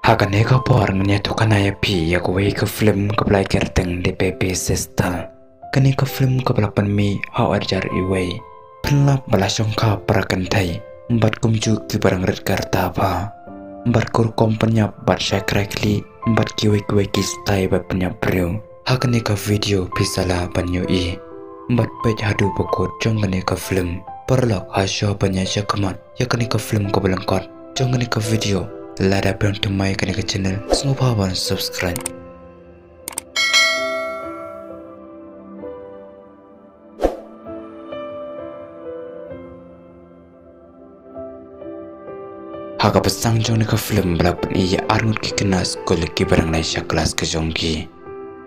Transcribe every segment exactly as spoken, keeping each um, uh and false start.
Ha kane ka por ngan ïathuh khana ïa phi ïa kawei ka film kaba la kyrteng The Baby Sister. Kane ka film kaba la pynmih ha u arhajar wei. Pynlap ba la shongkha para kynthei bad kumjuh kiba rangrit ka rta bha. Bad ka rukom pynïap bad shakri khlieh bad kiwei kiwei ki style bad pynïap briew. Ha kane ka video phi sa lah ban ïohi bad peit haduh ba kut jong kane ka film. Paralok, ha shuwa ban ïa shah khmat ïa kane ka film kaba lyngkot jong kane ka video, lada phi ong thymmai kane ka channel, sngewbha ban subscribe. Ha kaba sdang jong kane ka film ba la pyni ïa arngut ki khynnah skul kiba dang leit sha klas ka jong ki.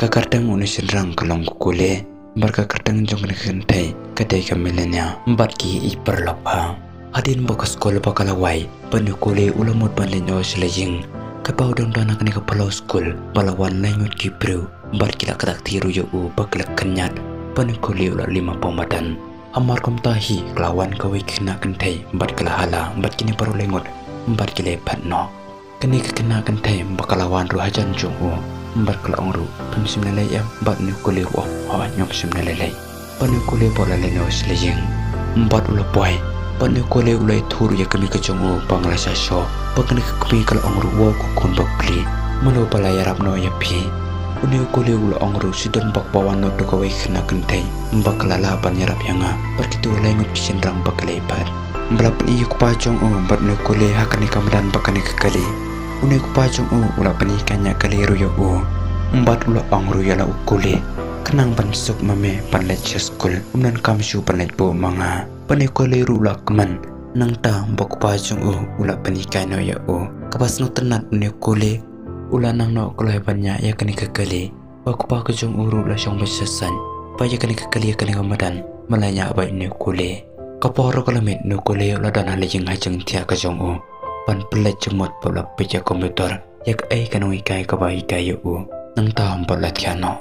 Ka kyrteng une u shynrang ka long ka Kule, bad ka kyrteng jong kane ka kynthei ka dei ka Milenia, bad ki ïeit paralok bha. Hadien ba ka skul ba ka la wai, bad une u Kule u la mut ban leit noh sha la ïing. Katba u dang don ha kane ka phyllaw skul, ba la wan lai ngut ki briew bad ki la ktah kti ruh ïa u bad ki la kynñiat, bad une u Kule u la leit map madan. Hamar kumta hi ka la wan kawei ka khynnah kynthei bad ka la hala bad kine baroh lai ngut bad ki la ïaphet noh. Kane ka khynnah kynthei ba ka la wan ruh hajan jong u bad ka la ong ruh, phim shym la leit em? Bad une u Kule ruh u ong, hooid, ngam shym la leit. Bad une u Kule pat u la leit noh sha la ïing bad u la poi. Bad une u Kule u la ïathuh ruh ïa ka kmie ka jong u ba nga la shah shoh. Bad kane ka kmie ka la ong ruh, wow, ko khun bapli, mano ba la ïarap noh ïa phi? Une u Kule u la ong ruh, shu don bad kaba wan noh tu kawei ka khynnah kynthei ba ka la lah ban ïarap ïa nga bad kito lai ngut ki shynrang ba ki la ïaphet. Ba la pyni ïa u kpa jong u bad une u Kule ha kane ka madan bad kane ka kali. Une u kpa jong u u la pynhikai ñiah kali ruh ïa u bad u la ong ruh ïa la u Kule, khnang ban suk ma me ban leit sha skul, ym donkam shuh ban leit buh ma nga. Bad une u Kule ruh u la kmen. Nangta ba u kpa jong u u la pynhikai noh ïa u. Kaba sngewtynnat, une u Kule u la nang noh kloi ban ñiah ïa kane ka kali. Bad u kpa ka jong u ruh u la shong beit sha saiñ. Bad ïa kane ka kali, ïa kane ka madan, ba la ñiah beit une u Kule. Ka por ruh ka la miet, une u Kule u la don ha la ïing ha jingthiah ka jong u ban pynleit jingmut bad u la peit ïa ka computer ïa kaei ka nonghikai kaba hikai ïa u. Nangta bad u la thiah noh.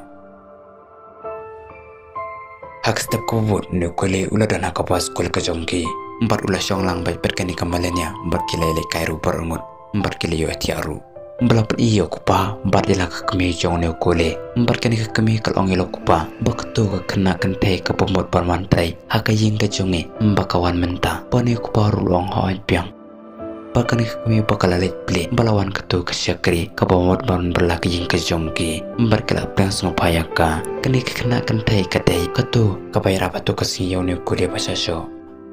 Ha ka step kaba bud, une u Kule u la don ha kaba skul ka jong ki bad u la shong lang beit bad kane ka Milenia bad ki la ïalehkai ruh baroh ngut bad ki la ïohthiah ruh. Ba la pyni ïa u kpa bad ïa la ka kmie jong une u Kule. Bad kane ka kmie ka la ong ïa la u kpa ba kato ka khynnah kynthei kaba mut ban wan trei ha ka ïing ka jong ngi ba ka wan mynta. Bad une u kpa ruh u la ong, hooid biang. Bad kane ka kmie ba ka la leit plie ba la wan kato ka shakri kaba mut ban bylla ka ïing ka jong ki. Bad ki la pdiang sngewbha ïa ka. Kane ka khynnah kynthei ka dei kato kaba ïarap hato ka sngi ïa une u Kule ba shah shoh.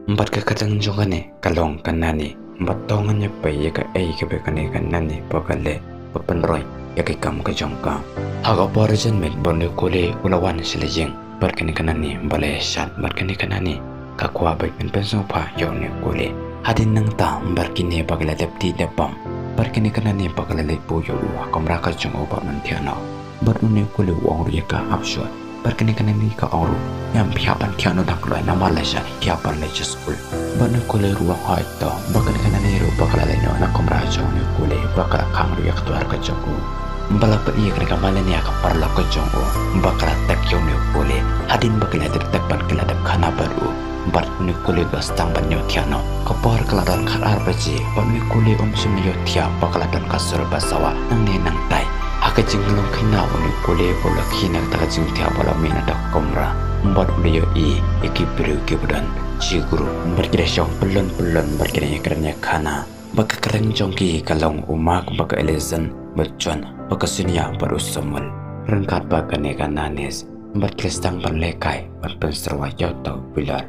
Bad ka kyrteng jong kane ka long ka Nani. Bad to ngin ïa peit ïa kaei kaba kane ka Nani ba ka leh ban pynroi ïa ki kam ka jong ka. Ha ka por janmiet bad une u Kule u la wan sha la ïing bad kane ka Nani ba la ïashad. Bad kane ka Nani ka kwah ban pynsngewbha ïa une u Kule. Hadien nangta bad kine ba ki la dep dih dep bam, bad kane ka Nani ba ka la leit buh ïa u ha kamra ka jong u ba un thiah noh. Bad une u Kule u ong ruh ïa ka, ap shwa. Bad kane ka Nani ka ong ruh, ngam hap ban thiah noh dang kloi namar la shah hap ban leit sha skul. Bad une u Kule ruh u ong, hooid to. Bad kane ka Nani ruh ba ka la leit noh na kamra jong une u Kule ba ka la khang ruh ïa ka duwar ka jong u. Ba la pyni ïa kane ka Milenia, ka paralok ka jong u, ba ka la tek ïa une u Kule. Hadien ba ki la dep tek bad ki la dep khana bad u, bad une u Kule u la sdang ban ïohthiah noh. Ka por ka la don khatar baje bad une u Kule um shym la ïohthiah ba ka la don ka sur ba sawa nangne nangtai. Ha ka jinglong khynnah une u Kule ba u la khie na kata ka jingthiah ba la mih na kata ka kamra bad u la ïohi ïa ki briew kiba don shi group bad ki da shong pyllun pyllun bad ki da ïakren ïakhana. Bad ka kyrteng jong ki ka long u Mark bad ka Alison bad John bad ka Sonia bad u Samuel. Ryngkat bad kane ka Nanis bad ki la sdang ban lehkai ban pynsyrwa ïa uta u bilor.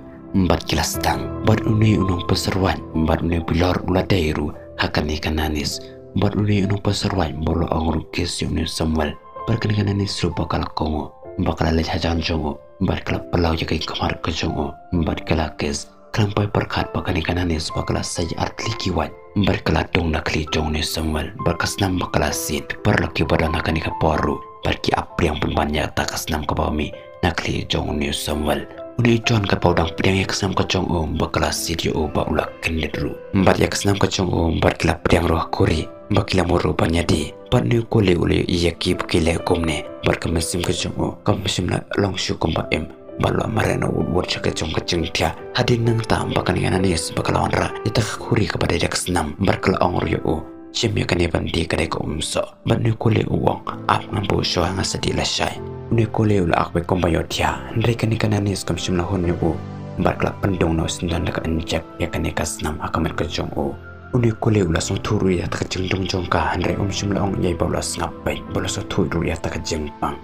Bad ki la sdang. Bad une u nongpynsyrwa bad une u bilor u la dei ruh ha kane ka Nanis. Bad une u nongpynsyrwa ba u la ong ruh kiss ïa une u Samuel. Bad kane ka Nanis ruh ba ka la kohnguh ba ka la leit hajan jong u bad ka la pynlaw ïa ka ïing khmat ka jong u bad ka la kiss. Khlem poi pyrkhat ba kane ka Nanis ba ka la sei ar tylli ki wait bad ka la dung na khlieh jong une u Samuel bad ka snam ba ka la sied. Paralok kiba don ha kane ka por ruh bad ki ap pdiang pynban ïa kata ka snam kaba mih na khlieh jong une u Samuel. Une u John katba u dang pdiang ïa ka snam ka jong u ba ka la sied ïa u ba u la kyndit ruh bad ïa ka snam ka jong u bad ki la pdiang ruh ha khuri ba ki la mut ruh ban ïadie. Bad une u Kule u la ïohi ïa ki ba ki leh kumne bad ka mynsiem ka jong u kam shym la long shuh kumba im. Bad u la mareh noh wut wut sha ka jong ka jingthiah. Hadien nangta ba kane ka Nanis ba ka la wanrah ïa kata ka khuri kaba dei da ka snam bad ka la ong ruh ïa u Shim ïa kane ban die ka dei ka umsoh. Bad une u Kole u ong, ap, ngam buh shuh, nga sa die lashai. Une u Kole u la ak beit kumba ïohthiah, hynrei kane ka Nanis kam shym la hun ïa u. Bad ka la pyndong noh syndon da ka injek ïa kane ka snam ha ka met ka jong u. Une u Kole u la sngewthuh ruh ïa kata ka jingdung jong ka, hynrei um shym la ong ei ei ba u la sngap beit, ba u la sngewthuh ruh ïa kata ka jingpang.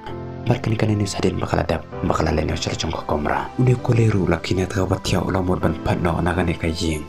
Bad kane ka Nanis hadien ba ka la dep, ba ka la leit noh sha la jong ka kamra, une u Kole ruh u la khie na kata kaba thiah, u la mut ban phet noh na kane ka ïing.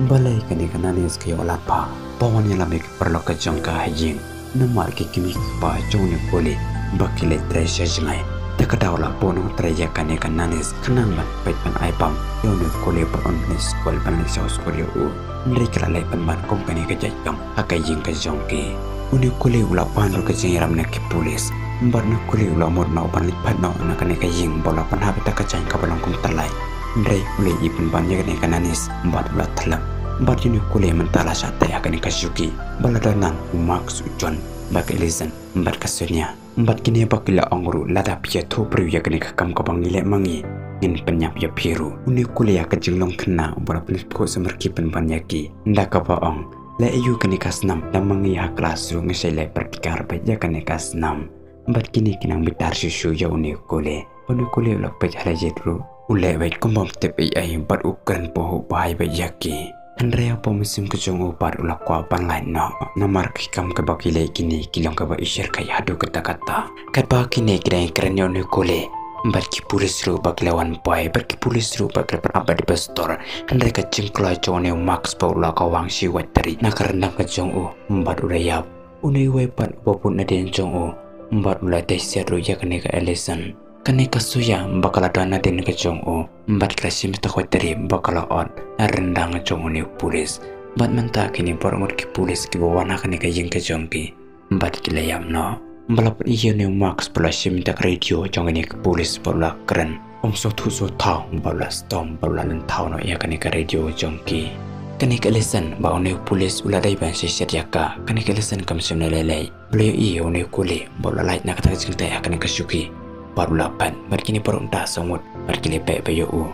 Balei kane ka Nanis ka ïoh lad bha ba wan ïalam ïa ki paralok ka jong ka ha ïing? Namar ki kmie ki kpa jong une u Kole ba ki leit trei sha jngai, te ka daw la buh nongtrei ïa kane ka Nanis khnang ban peit ban ai bam ïa une u Kole ban ym leit skul, ban leit sha skul ïa u. Hynrei ki la leh pynban kum kane ka jait kam ha ka ïing ka jong ki. Une u Kole u la pan ruh ka jingïarap na ki pulit, bad une u Kole u la mut noh ban leit phet noh na kane ka ïing ba u la pynhap ïa kata ka jaiñ kaba long kum tylli. Hynrei u la ïohi pynban ïa kane ka Nanis bad u la thlem. Bad ïa une u Kole mynta la shah teh ha kane ka shuki ba la don nan u Max, u John, bad ka Allison bad ka Sonia. Bad kine ba ki la ong ruh, lada phi ïathuh briew ïa kane ka kam kaba ngi leh ma ngi, ngin pynïap ïa phi ruh. Une u Kole ïa ka jinglong khynnah ba la pynlip khuh samrkhie pynban ïa ki, da kaba ong, leh aïu kane ka snam, da ma ngi ha klas ruh ngi shait leh practical beit ïa kane ka snam. Bad kine ki nang bitar shuh shuh ïa une u Kole. Bad une u Kole u la peit ha la ïit ruh, u leh beit kumba ym tip ei ei bad u kren pahuh bha beit ïa ki. Hynrei hapoh mynsiem ka jong u pat u la kwah ban lait noh, namar ki kam kiba ki leh kine ki long kiba isher kheit haduh katta katta. Katba kine ki dang kren ïa une u Kole, bad ki pulit ruh ba ki la wan poi, bad ki pulit ruh ba ki la pynhap bad ki pistol. Hynrei ka jingkloi jong une u Max ba u la kawang shi wat tari na ka ryndang ka jong u, bad u la ïap. Une uwei pat uba bud nadien jong u, bad u la dei siat ruh ïa kane ka Allison. Kane ka Sonia ba ka la don nadien ka jong u, bad ka la shim ïa kata ka wat tari ba ka la ot na ryndang jong une u pulit. Bad mynta kine baroh ngut ki pulit kiba wan ha kane ka ïing ka jong ki, bad ki la ïap noh. Ba la pyni ïa une u Max ba u la shim ïa kata ka radio jong kine ki pulit bad u la kren. Um sngewthuh sngewthaw, bad u la stom, bad u la lynthaw noh ïa kane ka radio jong ki. Kane ka Allison ba une u pulit u la dei ban shisha ïa ka, kane ka Allison kam shym la lei lei. Ba la ïohi ïa une u Kole ba u la lait na kata ka jingteh ha kane ka shuki, bad u la phet, bad kine baroh mynta saw ngut bad ki la beh bha ïa u.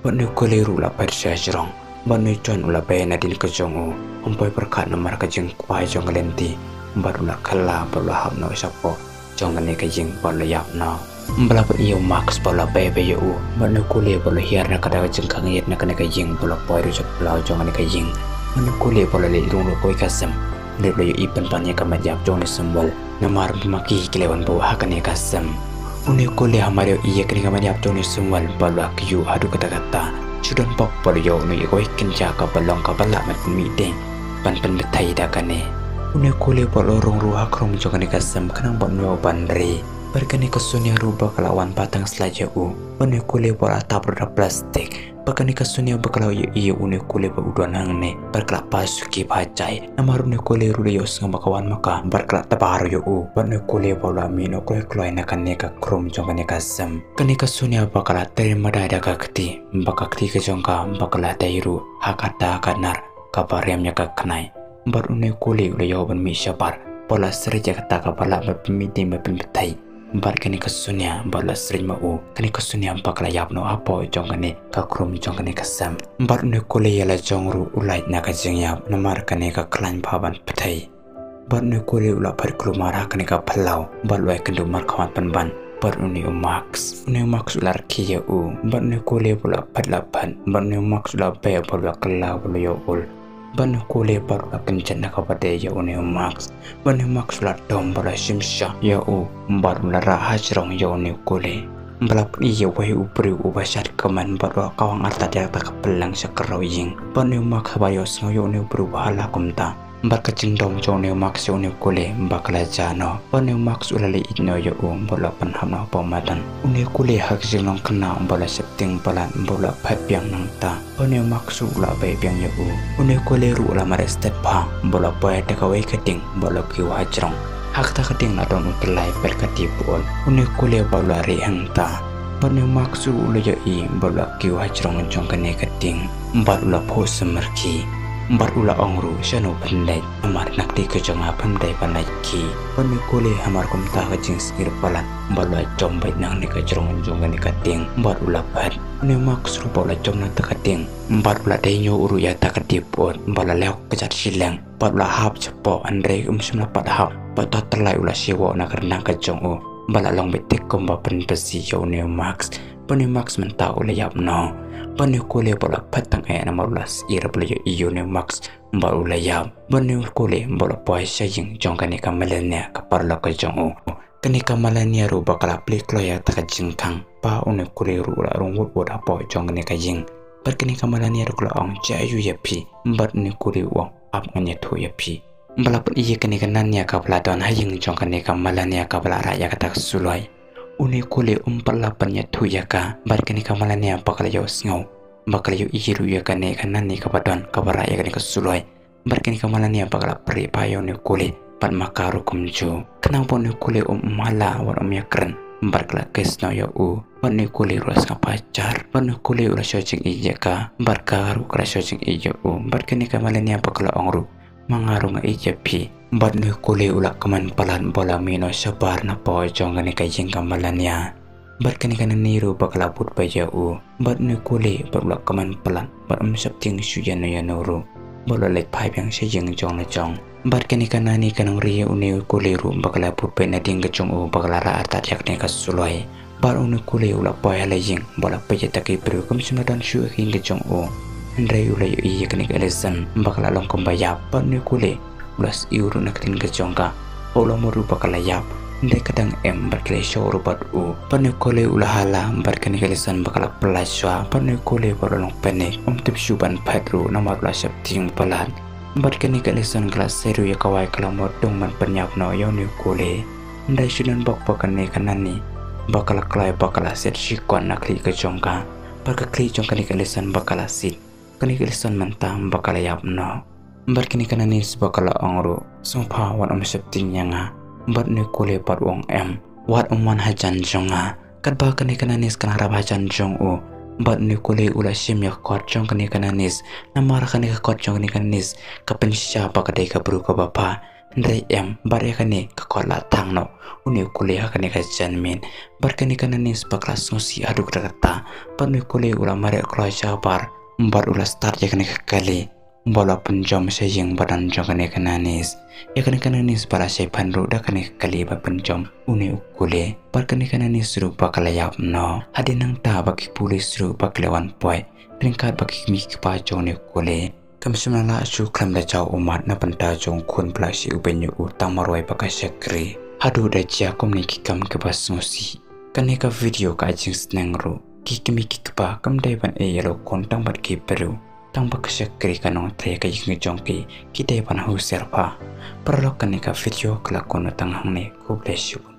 Bad une u Kole ruh u la phet sha jrong, bad une u John u la beh nadien ka jong u. Um poi pyrkhat namar ka jingkwai jong ka lynti, bad u la kylla bad u la hap noh shapoh jong kane ka ïing bad u la ïap noh. Ba la pyni ïa u Max ba u la beh bha ïa u, bad une u Kole ba u la hiar na kata ka jingkhang ïit na kane ka ïing, ba u la poi ruh sha ka phyllaw jong kane ka ïing. Bad une u Kole ba u la leit rung ruh ha kawei ka sem, hynrei u la ïohi pynban ïa ka met ïap jong une u Samuel, namar ba ma ki ki la wan buh ha kane ka sem. Une u Kole hamar ïohi ïa kane ka met ïap jong une u Samuel ba u la kyiuh haduh katta katta, shu don bok ba u la ïoh noh ïa kawei ka kynja kaba long kaba lah ban pynmih ding ban pynbthei da kane. Une u Kole ba u la rung ruh ha khrum jong kane ka sem khnang ban ïoh ban ri. Bad kane ka Sonia ruh ba ka la wan ba tang slait ïa u, bad une u Kole ba u la tap ruh da plastik. Bad kane ka Sonia ba ka la ïohi ïa une u Kole ba u don hangne, bad ka la phah shuki bha jai, namar une u Kole ruh u la ïohsngew ba ka wan ma ka, bad ka la tba ruh ïa u. Bad une u Kole ba u la mih noh kloi kloi na kane ka khrum jong kane ka sem. Kane ka Sonia ba ka la trei madai da ka kti, bad ka kti ka jong ka ba ka la dei ruh ha kata ka nar kaba riam ïa ka khnai. Bad une u Kole u la ïoh ban mih shabar, ba u la sreit ïa kata kaba lah ban pynmih ding ban pynbthei. Bad kane ka Sonia ba u la sreit ma u, kane ka Sonia ba ka la ïap noh hapoh jong kane ka khrum jong kane ka sem. Bad une u Kole ïa la jong ruh u lait na ka jingïap namar kane ka khlaiñ bha ban pynbthei. Bad une u Kole u la phet kulmar ha kane ka phyllaw, bad u la ai kynduh markhmat pynban bad une u Max. Une u Max u la rkhie ïa u, bad une u Kole ba u la phet la phet, bad une u Max u la beh bad u la kylla bad u la ïoh ul. Bad une u Kole ba u la kynjat na kaba dei ïa une u Max. Bad une u Max u la dom bad u la shim shah ïa u, bad u la rah ha jrong ïa une u Kole. Ba la pyni ïa uwei u briew uba shad kmen bad uba kawang artat ïa kata ka pyllang sha ka rau ïing. Bad une u Max haba ïohsngew ïa une u briew ba hala kumta, bad ka jingdom jong une u Max ïa une u Kole ba ka la jah noh. Bad une u Max u la leit ïeit noh ïa u bad u la pynhap noh hapoh madan. Une u Kole ha ka jinglong khynnah ba u la sheptieng palat bad u la phet biang nangta. Bad une u Max ruh u la beh biang ïa u. Une u Kole ruh u la mareh stet bha bad u la poi da kawei ka dieng bad u la kiew ha jrong. Ha kata ka dieng la don u tyllai bad ka tip ul. Une u Kole ba u la rieh hangta. Bad une u Max ruh u la ïohi bad u la kiew ha jrong jong kane ka dieng bad u la phuh samrkhie. Bad u la ong ruh, shano phin leit, namar na kti ka jong nga phim dei ban leit ki. Bad une u Kuli hamar kumta ka jingsyier palat, bad u la jump beit na kane ka jrong jong kane ka tieng, bad u la phet. Une u Max ruh pat u la jump na kata ka tieng, bad u la dei ñiuh ruh ïa kata ka diep ut, bad u la leh kjat shiliang, bad u la hap shapoh, hynrei um shym la pat hap, bad ta tyllai u la shim noh na ka ryndang ka jong u, bad la long beit thik kumba pynpysi ïa une u Max. Bad une u Max mynta u la ïap noh. Bad une u Kuli pat u la phet tang eh namar u la syier ba la ïohi ïa une u Max ba u la ïap. Bad une u Kuli pat u la poi sha ïing jong kane ka Melania ka paralok ka jong u. Kane ka Melania ruh pat ka la plie kloi ïa kata ka jingkhang. Bad une u Kuli ruh u la rung wut wut hapoh jong kane ka ïing. Bad kane ka Melania ruh ka la ong, jia aiu ïa phi? Bad une u Kuli u ong, ap, ngan ïathuh ïa phi. Ba la pyni ïa kane ka Nania kaba la don ha ïing jong kane ka Melania kaba la rah ïa kata ka suloi. Une u Kuli um pat lah ban ïathuh ïa ka, bad kane ka Melania pat ka la ïohsngew ba ka la ïohi ruh ïa kane ka Nania kaba don kaba rah ïa kane ka suloi. Bad kane ka Melania pat ka la pyrshah ïa une u Kuli, bad ma ka ruh kumjuh. Khnang ba une u Kuli um, um hala wat um ïakren, bad ka la kiss noh ïa u. Bad une u Kuli ruh u la sngap hajar, bad une u Kuli u la shu jingïeit ïa ka, bad ka ruh ka la shu jingïeit ïa u. Bad kane ka Melania pat ka la ong ruh, ma nga ruh nga ïeit ïa phi. Bad une u Kuli u la kmen palat bad u la mih noh shabar napoh jong kane ka ïing ka Melania. Bad kane ka Nania ruh pat ka la bud beit ïa u. Bad une u Kuli pat u la kmen palat bad um sheptieng shuh ïano ïano ruh. Bad u la leit phai biang sha ïing jong la jong. Bad kane ka Nania ka nang ri ïa une u Kuli ruh pat ka la bud beit na ding ka jong u, pat ka la rah artat ïa kane ka suloi. Bad une u Kuli u la poi ha la ïing, bad u la peit ïa kita ki briew, kum shym la don shuh ha ka ïing ka jong u. Hynrei u la ïohi ïa kane ka Alison, ba ka la long kumba ïap. Bad une u Kuli u la siew ruh na ka ktien ka jong ka. Bad u la mut ruh ba ka la ïap, hynrei ka dang im, bad ki la ïashoh ruh bad u. Bad une u Kuli u la hala, bad kane ka Alison ba ka la pyllait shuwa. Bad une u Kuli pat u la long panic, um tip shuh ban phet ruh namar u la sheptieng palat. Bad kane ka Alison ka la sei ruh ïa ka wai, ka la mut dang ban pynïap noh ïa une u Kuli. Hynrei shu don bok bok kane ka Nania ba ka la kloi, ba ka la siat shikon na khlieh ka jong ka. Bad ka khlieh jong kane ka Alison ba ka la siat. Kane ka Alison mynta ba ka la ïap noh. Bad kane ka Nania pat ka la ong ruh, sngewbha wat um sheptieng ïa nga. Bad une u Kuli pat u ong, em, wat um wan hajan jong nga. Katba kane ka Nania ka nang ïarap hajan jong u, bad une u Kuli u la shim ïa ka kot jong kane ka Nania. Namar kane ka kot jong kane ka Nania ka pynshisha ba ka dei ka briew kaba bha. Hynrei em, bad ïa kane ka kot la thang noh une u Kuli ha kane ka janmiet. Bad kane ka Nania pat ka la sngewsih haduh katta katta. Bad une u Kuli u la mareh kloi shabar, bad u la start ïa kane ka kali. Bad u la pynjop sha ïing ba don jong kane ka Nania. Ïa kane ka Nania pat la shai phan ruh da kane ka kali ba pynjop une u Kuli. Bad kane ka Nania ruh pat ka la ïap noh. Hadien nangta bad ki pulit ruh pat ki la wan poi ryngkat bad ki kmie ki kpa jong une u Kuli. Kam shym la lah shuh khlem da jaw ummat na bynta jong u khun ba la shah ïoh ban ïoh u tang marwei bad ka shakri. Haduh da jia kumne ki kam kiba sngewsih. Kane ka video ka ai jingsneng ruh, ki kmie ki kpa kam dei ban ïeh ïa la u khun tang bad ki briew. Tang ba ka shakri ka nongtrei ka ïing jong ki, ki dei ban husiar bha. Paralok, kane ka video ka la kut noh tang hangne, khublei shibun.